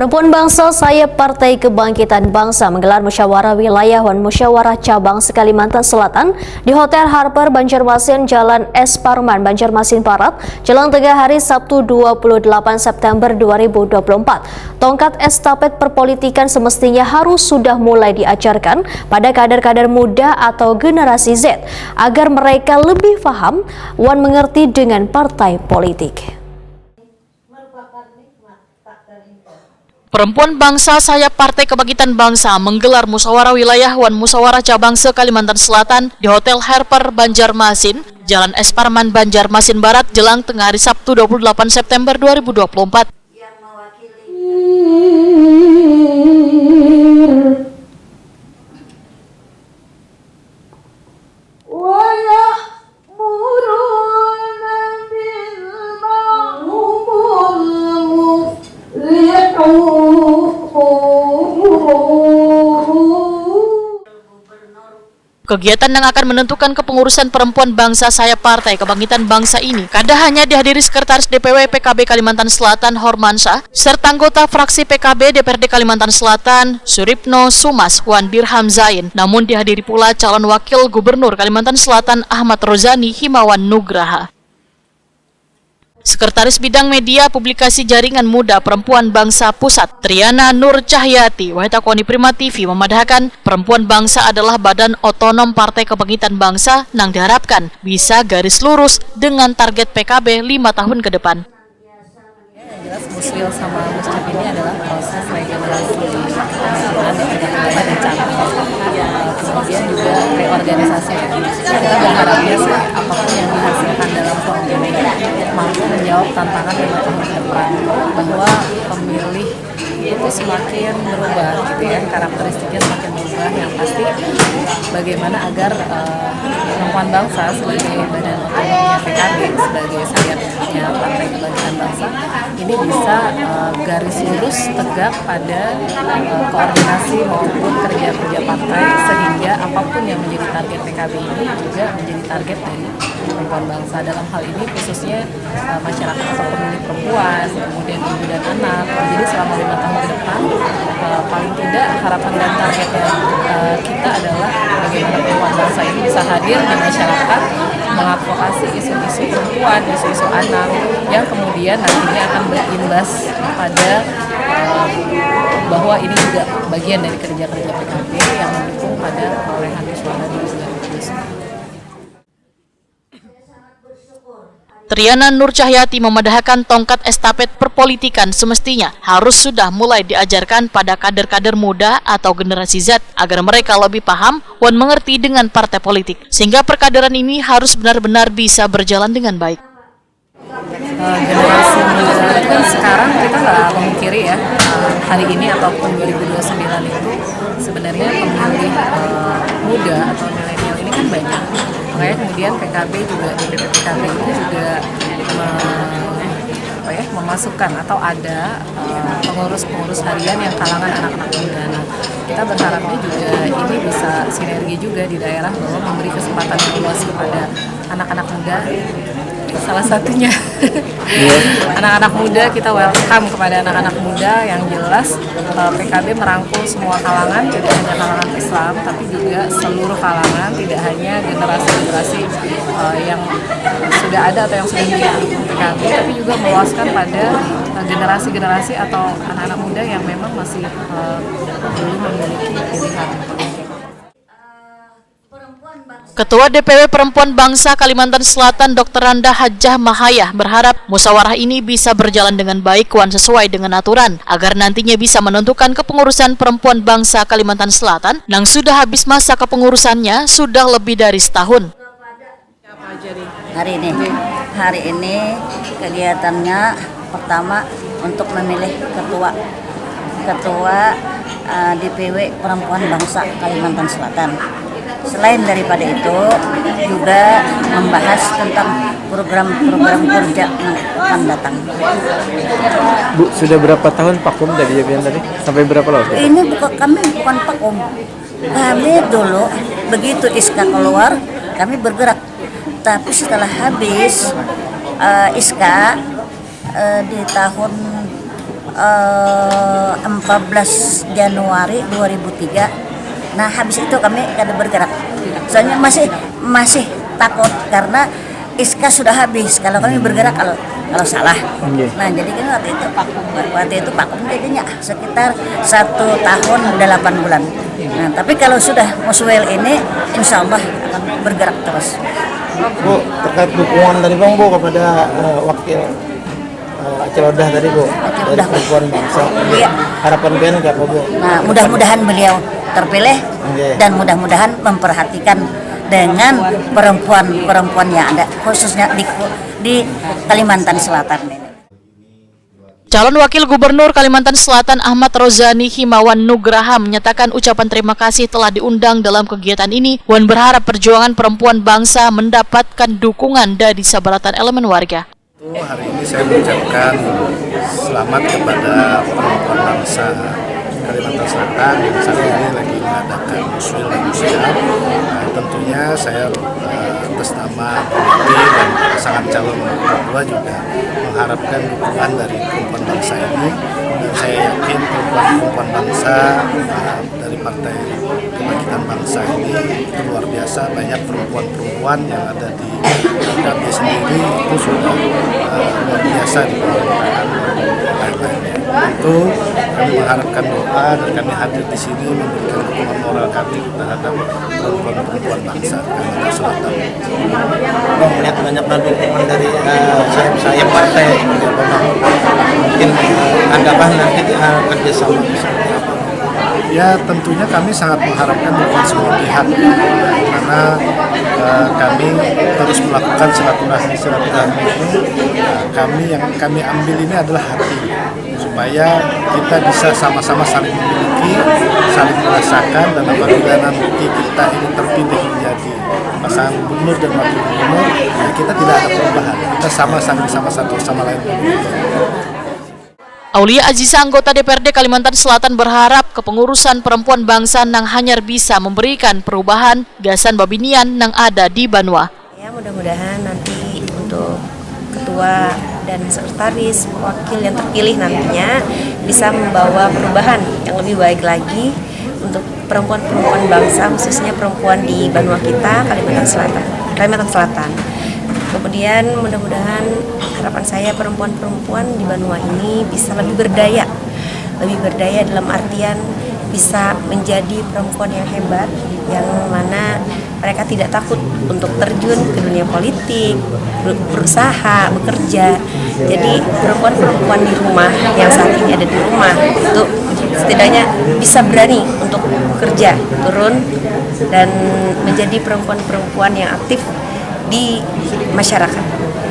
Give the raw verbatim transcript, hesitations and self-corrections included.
Perempuan Bangsa Sayap Partai Kebangkitan Bangsa menggelar musyawarah wilayah wan musyawarah cabang se-Kalimantan Selatan di Hotel Harper Banjarmasin, Jalan S Parman, Banjarmasin Barat, jelang tengah hari, Sabtu, dua puluh delapan September dua ribu dua puluh empat. Tongkat estafet perpolitikan semestinya harus sudah mulai diajarkan pada kader-kader muda atau generasi Z, agar mereka lebih paham wan mengerti dengan partai politik. Perempuan Bangsa Sayap Partai Kebangkitan Bangsa menggelar musyawarah wilayah wan musyawarah cabang se-Kalimantan Selatan di Hotel Harper Banjarmasin, Jalan S Parman, Banjarmasin Barat, jelang tengah hari, Sabtu, dua puluh delapan September dua ribu dua puluh empat. Kegiatan yang akan menentukan kepengurusan Perempuan Bangsa Sayap Partai Kebangkitan Bangsa ini kada hanya dihadiri Sekretaris D P W P K B Kalimantan Selatan Hormansyah, serta anggota fraksi P K B D P R D Kalimantan Selatan, Suripno Sumas, wan Dirham Zain, namun dihadiri pula calon wakil gubernur Kalimantan Selatan Ahmad Rozani Himawan Nugraha. Sekretaris Bidang Media Publikasi Jaringan Muda Perempuan Bangsa Pusat, Triana Nur Cahyati, wahai takuni Prima T V, memadahakan Perempuan Bangsa adalah badan otonom Partai Kebangkitan Bangsa nang diharapkan bisa garis lurus dengan target P K B lima tahun ke depan. Yang jelas, Muswil sama Muscap ini adalah proses regenerasi pemerintahan yang tidak terjadi di cabang. Kemudian juga reorganisasi. Kita berharapnya sih, apapun yang dihasilkan dalam forum ini mampu menjawab tantangan lima tahun ke depan, bahwa pemilih itu semakin berubah gitu ya, karakteristiknya semakin berubah. Yang pasti, bagaimana agar eh, Perempuan Bangsa sebagai badan otonomnya P K B, sebagai sayapnya Partai Kebangkitan Bangsa, ini bisa eh, garis lurus tegak pada eh, koordinasi maupun kerja-kerja partai, sehingga apapun yang menjadi target P K B ini juga menjadi target dari Perempuan Bangsa. Dalam hal ini khususnya eh, masyarakat atau pemilih perempuan, kemudian ibu dan anak. Jadi selama lima tahun ke depan, eh, paling tidak harapan dan targetnya eh, kita adalah bagaimana Perempuan Bangsa ini bisa hadir di masyarakat, mengadvokasi isu-isu perempuan, isu-isu anak, yang kemudian nantinya akan berimbas pada eh, bahwa ini juga bagian dari kerja-kerja P K B yang mendukung pada perolehan suara di dua ribu dua puluh sembilan. Triana Nur Cahyati memadahakan tongkat estafet perpolitikan semestinya harus sudah mulai diajarkan pada kader-kader muda atau generasi Z, agar mereka lebih paham wan mengerti dengan partai politik, sehingga perkaderan ini harus benar-benar bisa berjalan dengan baik. Eh, generasi muda itu kan sekarang kita nggak memungkiri ya, eh, hari ini ataupun dua ribu dua puluh sembilan itu sebenarnya pemilih eh, muda atau milenial ini kan banyak. Makanya kemudian P K B juga, D P P P K B itu juga me- apa ya, memasukkan atau ada eh, pengurus-pengurus harian yang kalangan anak-anak muda. Nah, kita berharapnya juga ini bisa sinergi juga di daerah, bahwa memberi kesempatan yang luas kepada anak-anak muda. Salah satunya anak-anak muda, kita welcome kepada anak-anak muda. Yang jelas eh, P K B merangkul semua kalangan, tidak hanya kalangan Islam tapi juga seluruh kalangan, tidak hanya generasi-generasi eh, yang sudah ada atau yang sudah menjadi pendukung P K B, tapi juga meluaskan pada eh, generasi-generasi atau anak-anak muda yang memang masih eh, belum memiliki pilihan politik. Ketua D P W Perempuan Bangsa Kalimantan Selatan, Doktor Randa Hajah Mahayah, berharap musyawarah ini bisa berjalan dengan baik wan sesuai dengan aturan, agar nantinya bisa menentukan kepengurusan Perempuan Bangsa Kalimantan Selatan nang sudah habis masa kepengurusannya sudah lebih dari setahun. Hari ini, hari ini kegiatannya pertama untuk memilih ketua, ketua eh, D P W Perempuan Bangsa Kalimantan Selatan. Selain daripada itu, juga membahas tentang program-program kerja yang akan datang. Bu, sudah berapa tahun vakum tadi ya, Bian, tadi? Sampai berapa lama? Ini bukan, kami bukan vakum. Kami dulu begitu iska keluar, kami bergerak. Tapi setelah habis eh, iska eh, di tahun Eh, empat belas Januari dua ribu tiga. Nah, habis itu kami kada bergerak. Soalnya masih masih takut karena iska sudah habis kalau kami bergerak kalau kalau salah. Nggih. Nah, jadi kami waktu itu vakum, waktu itu vakum jadinya sekitar satu tahun delapan bulan. Nah, tapi kalau sudah Muswell ini, insya Allah akan bergerak terus. Bu, terkait dukungan tadi bang bu kepada eh, wakil eh, Acil Odah tadi bu Acil dari Odah. perempuan bangsa. Iya. Harapan pian kayak apa bu? Nah, mudah-mudahan beliau terpilih Oke. Dan mudah-mudahan memperhatikan dengan perempuan-perempuan yang ada, khususnya di di Kalimantan Selatan ini. Calon Wakil Gubernur Kalimantan Selatan Ahmad Rozani Himawan Nugraha menyatakan ucapan terima kasih telah diundang dalam kegiatan ini wan berharap perjuangan perempuan bangsa mendapatkan dukungan dari sabaratan elemen warga. Hari ini saya mengucapkan selamat kepada perempuan bangsa Kalimantan Selatan yang saat ini lagi mengadakan Muswil dan Musyiar. Nah, tentunya saya eh, atas nama Bupati dan pasangan calon kedua juga mengharapkan dukungan dari perempuan bangsa ini, dan saya yakin perempuan-perempuan bangsa eh, dari Partai Kebangkitan Bangsa ini itu luar biasa, banyak perempuan-perempuan yang ada di P K B sendiri itu sudah eh, luar biasa di pemerintahan lain-lainnya. Tentu kami mengharapkan doa dan kami hadir di sini memberikan dukungan moral kami terhadap perempuan-perempuan bangsa Kalimantan Selatan. Bang melihat banyaknya dukungan dari eh, sayap-sayap partai seperti apa bang? Mungkin eh, adakah nanti eh, kerjasama seperti apa? Ya, tentunya kami sangat mengharapkan dukungan semua pihak karena eh, kami terus melakukan silaturahmi silaturahmi ini. Nah, kami yang kami ambil ini adalah hati supaya kita bisa sama-sama saling memiliki, saling merasakan, dan apabila nanti kita ini terpilih menjadi pasangan gubernur dan wakil gubernur, ya kita tidak ada perubahan. Kita sama saling sama satu sama lain memiliki. Aulia Aziza, anggota D P R D Kalimantan Selatan, berharap kepengurusan perempuan bangsa nang hanyar bisa memberikan perubahan gasan babinian nang ada di banua. Ya, mudah-mudahan nanti untuk ketua dan sekretaris, wakil yang terpilih nantinya bisa membawa perubahan yang lebih baik lagi untuk perempuan-perempuan bangsa, khususnya perempuan di banua kita, Kalimantan Selatan. Kalimantan Selatan. Kemudian mudah-mudahan harapan saya perempuan-perempuan di banua ini bisa lebih berdaya, lebih berdaya dalam artian bisa menjadi perempuan yang hebat, yang mana mereka tidak takut untuk terjun ke dunia politik, ber- berusaha, bekerja. Jadi perempuan-perempuan di rumah yang saat ini ada di rumah itu setidaknya bisa berani untuk bekerja, turun dan menjadi perempuan-perempuan yang aktif di masyarakat.